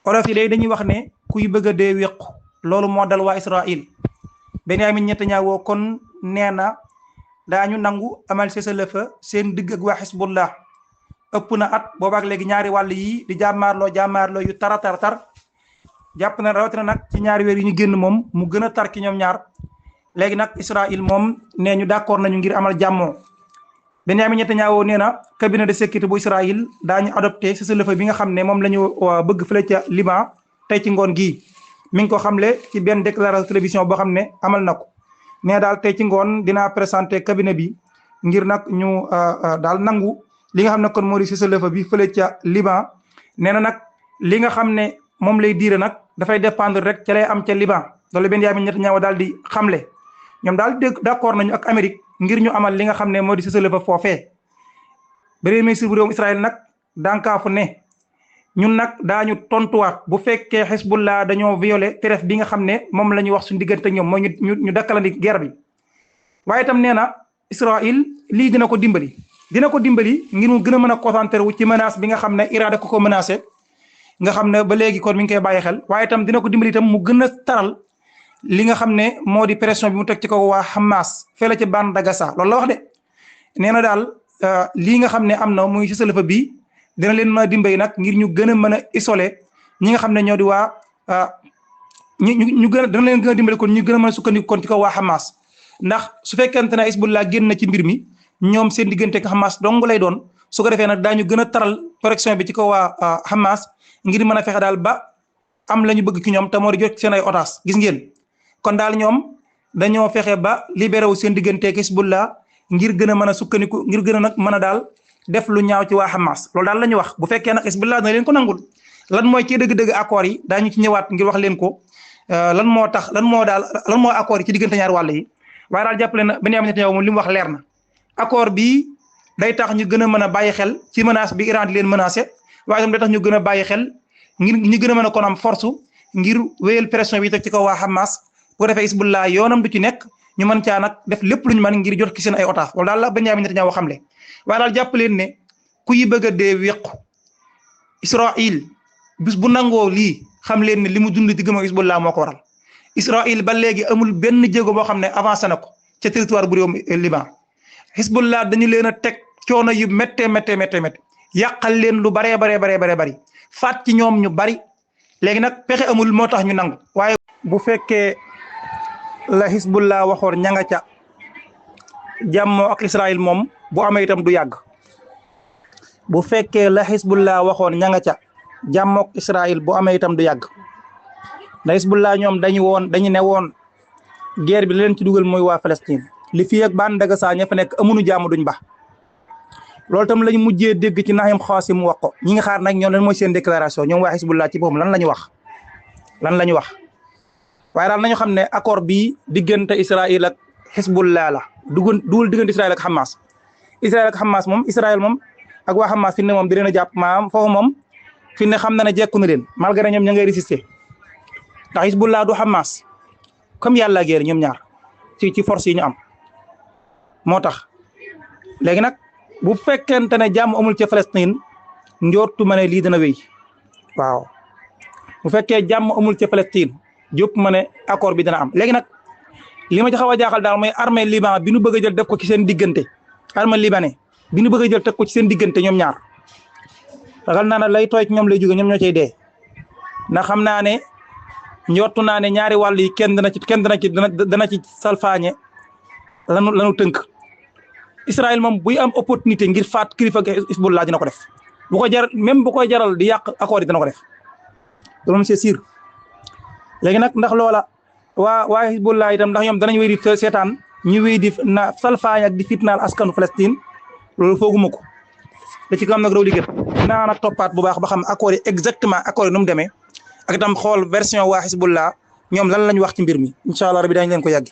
olof yi léegi dañuy wax ne kuy bëgg a dee wéqu loolu moo dal waa Israël. Benyamin Netanyahu kon nee na daañu nangu amal cessez-le-feu seen digg ak waa Hezbollah ëpp na at boobaak léegi ñaari wàll yi di jàmmaarloo yu tar jàpp na rawatina nag ci ñaari weer yi ñu génn moom mu gën a tar ci ñoom ñaar. léegi nag Israël moom nee ñu d'accord nañu ngir amal jàmmoo. Benyamin Netanyahu nee na cabinet de sécurité bu Israël daañu adopté cessez-le-feu bi nga xam ne moom la ñu bëgg fële ca Liban tey ci ngoon gii. mi ngi ko xamle ci benn déclaration télévision boo xam ne amal na ko mais daal tey ci ngoon dinaa présenté cabinet bi ngir nag ñu daal nangu li nga xam ne kon moo di cessez-le-feu bi fële ca Liban. nee na nag li nga xam ne moom lay diire nag dafay dépendre rek ca lay am ca Liban loolu Benyamin Netanyahu daal di xamle. ñoom daal d'accord nañu ak Amérique ngir ñu amal li nga xam ne moo di cessez-le-feu foofee. premier ministre bu réewum Israël nag dànkaafu ne ñun nag daañu tontuwaat bu fekkee Hezbollah dañoo violé trêve bi nga xam ne moom la ñuy wax suñu diggante ñoom mooy ñu dakkalandi guerre bi. waaye itam nee na Israël lii dina ko dimbali ngir mu gën a mën a concentré wu ci menace bi nga xam ne Iran da ko menacé nga xam ne ba léegi kon mi ngi koy bàyyi xel waaye itam dina ko dimbali itam mu gën a taral li nga xam ne moo di pression bi mu teg ci kaw waa Hamas fële ca bande de Gaza loolu la wax de. nee na daal lii nga xam ne am na muy cessez-le-feu bi dina leen mën a dimbali nag ngir ñu gën a mën a isolé ñi nga xam ne ñoo di waa ñu gën a dina leen gën a dimbali kon ñu gën a mën a sukkandiku kon ci kaw waa Hamas. ndax su fekkente ne Hezbollah génn na ci mbir mi ñoom seen diggante ak Hamas dong lay doon su ko defee nag daañu gën a taral pression bi ci kaw waa Hamas ngir mën a fexe daal ba am la ñu bëgg ci ñoom te moo di jot seen ay otages gis ngeen. kon daal ñoom dañoo fexe ba libéré wu seen diggante ak Hezbollah ngir gën a mën a sukkandiku ngir gën a nag mën a daal def lu ñaaw ci waa Hamas loolu daal la ñu wax bu fekkee nag Hezbollah na leen ko nangul lan mooy ci dëgg-dëgg accords yi daañu ci ñëwaat ngir wax leen ko lan moo accords yi ci diggante ñaari wàll yi. waaye daal jàppale na Benyamin Netanyahu moom li mu wax leer na accord bii day tax ñu gën a mën a bàyyi xel ci menace bi Iran di leen menacé waaye itam day tax ñu gën a bàyyi xel ngir ñu gën a mën a kon am force ngir wéyal pression bi teg ci kaw waa Hamas bu ko defee Hezbollah yoonam du ci nekk ñu mën caa nag def lépp lu ñu mën ngir jot ki seen ay otages loolu daal la Benyamin Netanyahu xamle. waaye daal jàpp leen ne ku yi bëgg a dee wéqu Israël bis bu nangoo lii xam leen ne li mu dund diggam ak Hezbollah moo ko waral. Israël ba léegi amul benn jéego boo xam ne avancé na ko ca territoire bu réewum Liban Hezbollah dañu leen a teg coono yu méttee yàqal leen lu baree bari faat ci ñoom ñu bari léegi nag pexe amul moo tax ñu nangu. waaye bu fekkee la Hezbollah waxoon ña nga ca jàmmoo ak Israël moom bu amee itam du yàgg bu fekkee la Hezbollah waxoon ña nga ca jàmmoo ak Israël bu amee itam du yàgg. ndax Hezbollah ñoom dañu ne woon guerre bi leen ci dugal mooy waa Palestine li fii ak bande de Gaza ña fa nekk amuñu jàmm duñ ba loolu tam lañu mujjee dégg ci Naim Qassem wax ko ñi nga xaar nag ñoom lan mooy seen déclaration ñoom waa Hezbollah ci boppam lan la ñu wax waaye daal nañu xam ne accord bi diggante Israël ak Hezbollah la dugul diggante Israël ak Hamas moom Israël moom ak waa Hamas fi ne moom di leen a jàpp maam foofu moom fi ne xam na ne jekku na leen malgré ñoom ña ngay résister ndax Hezbollah du Hamas comme yàlla guerre ñoom ñaar ci force yi ñu am moo tax léegi nag bu fekkente ne jàmm amul ca Palestine njortu ma ne lii dana wéy waaw bu fekkee jàmm amul ca Palestine jópp ma ne accord bi dana am. léegi nag li ma ci xaw a jaaxal daal mooy armée Liban bi nu bëgg a jël def ko ci seen diggante armée libanais bi nu bëgg a jël teg ko ci seen diggante ñoom ñaar ragal naa ne lay tooy ci ñoom lay jóge ñoom ñoo cay dee ndax xam naa ne. njortu naa ne ñaari wàll yi kenn dana ci salfaañe lanu tënk Israël moom buy am opportunité ngir faat kilifa Hezbollah dina ko def bu ko jaral même bu koy jaral di yàq accord yi dina ko def loolu moom c'est sûr. léegi nag ndax loola waa Hezbollah itam ndax ñoom danañ wéy di seetaan ñu wéy di na salfaañe ak di fitnaal askanu Palestine loolu fooguma ko da ci kam nag raw liggéey naa nag toppaat bu baax ba xam accord yi exactement accord yi nu mu demee ak itam xool version waa Hezbollah ñoom lan lañ wax ci mbir mi incha allah rabi dañ leen ko yàgg